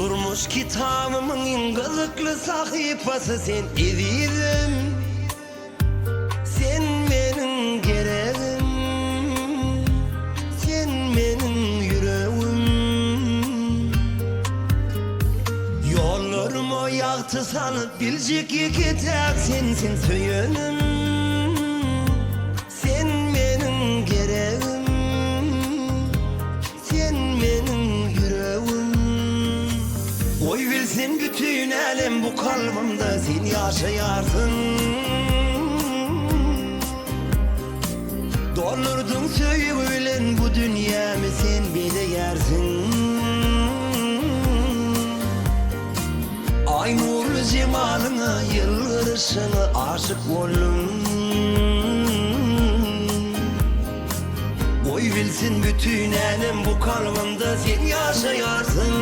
Durmuş kitabymyň iň gyzykly sahypasy sen ezizim. Sen meniň geregim, sen meniň ýüregim. Ýollaryma ýagty salyp biljek ýeke-täk sensiň söýenim. Sen meniň geregim, sen meniň ýüregim. Goý bilsin bütin älem bu kalbymda sen ýaşaýarsyň. Doldurdyň söýgi bilen bu dünýämi sen bezeýärsiň. Aý nurly jemalyňa, ýylgyryşyňa aşyk boldum. Goý bilsin bütin älem bu kalbymda sen ýaşaýarsyň.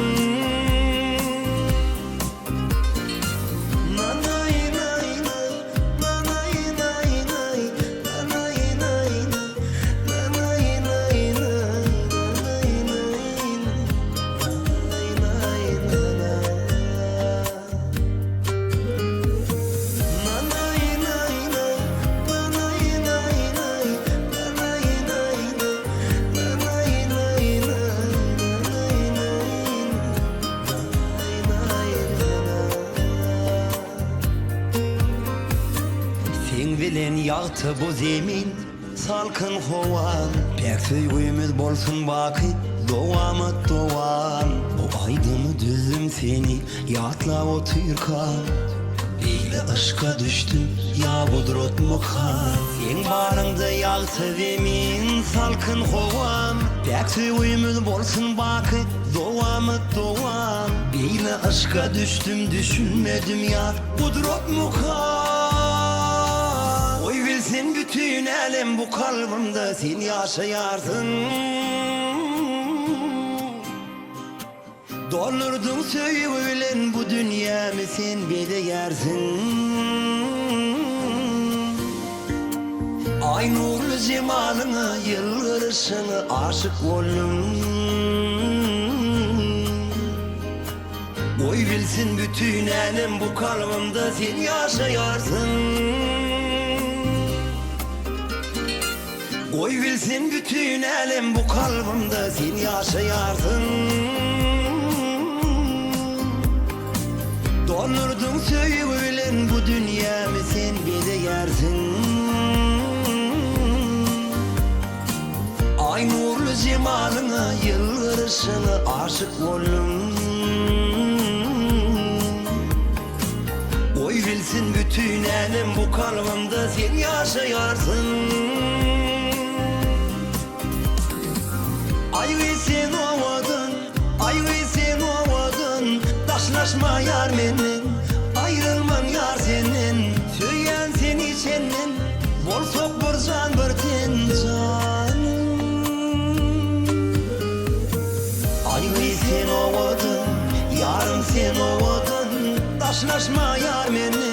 Seň bilen ýagty bu zemin, salkyn howa, Päk söýgimiz bolsun baky, dowamat dowam. Bu aýdymy düzdüm seni ýatlap otyrkam, Beýle yşka düşdüm ýa gudratmyka? Seň baryňda ýagty zemin, salkyn howam, Päk söýgimiz bolsun baky, dowamat dowam. Beýle yşka düşdüm düşünmedim ýa gudratmyka? Goý bilsin bütin älem bu kalbymda sen ýaşaýarsyň. Doldurdyň söýgi bilen bu dünýämi sen bezeýärsiň. Aý nurly jemalyňa, ýylgyryşyňa aşyk boldum. Goý bilsin bütin älem bu kalbymda sen ýaşaýarsyň. Goý bilsin bütin älem bu kalbymda sen ýaşaýarsyň. Doldurdyň söýgi bilen bu dünýämi sen bezeýärsiň. Aý nurly jemalyňa, ýylgyryşyňa aşyk boldum. Goý bilsin bütin älem bu kalbymda sen ýaşaýarsyň. Aý sen owadan, aý sen owadan, Daşlaşma ýar menden, aýrylman ýar senden, Söýýän seni çenden, bolsak bir jan bir ten janym. Aý sen owadan, ýarym sen owadan, Daşlaşma ýar menden.